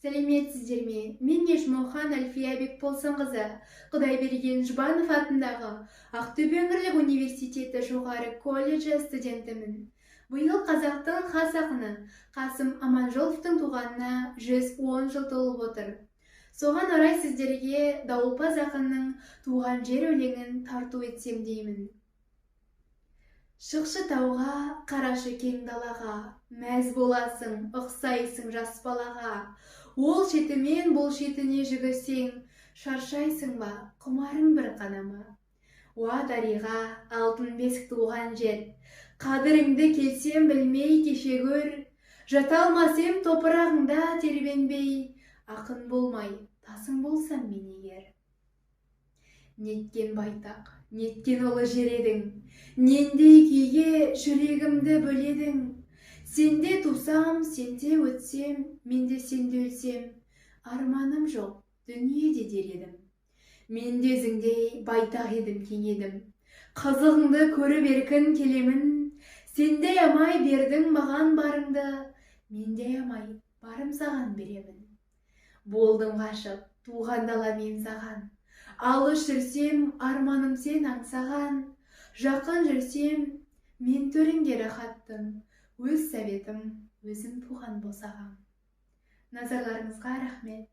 Сәлеметсіздер ме? Мен Ешмұхан Әлфия Бекболсынқызы, Құдайберген Жұбанов атындағы Ақтөбе өңірлік университеті жоғары колледжі студентімін. Биыл қазақтың хас ақыны Қасым Аманжоловтың туғанына 110 жыл толып отыр. Соған орай сіздерге дауылпаз ақынның «Туған жер» өлеңін тарту етсем деймін. Шықшы тауға, қарашы кең далаға, мәз боласың, ұқсайсың жас балаға. Ол шетімен бұл шетіне жүгірсең, шаршайсың ба, құмарың бір қана ма? Уа, дариға, алтын бесік, туған жер, қадіріңді келсем білмей кеше көр. Жата алмас ем топырағыңда тербенбей, ақын болмай, тасың болсам мен егер. Неткен байтақ, неткен ұлы жер едің, нендей күйге жүрегімді бөледің? Сенде тусам, сенде өтсем, мен де сенде өлсем, арманым жоқ дүниеде дер едім. Мен де өзіңдей байтақ едім, кең едім, қызығыңды көріп еркін келемін. Сен де аямай бердің маған барыңды, мен де аямай барым саған беремін. Болдым ғашық, туған дала, мен саған. Алыс жүрсем, арманым сен аңсаған. Жақын жүрсем, мен төріңде рахаттың. Өз советім, өзім туған босағам. Назарларыңызға рахмет.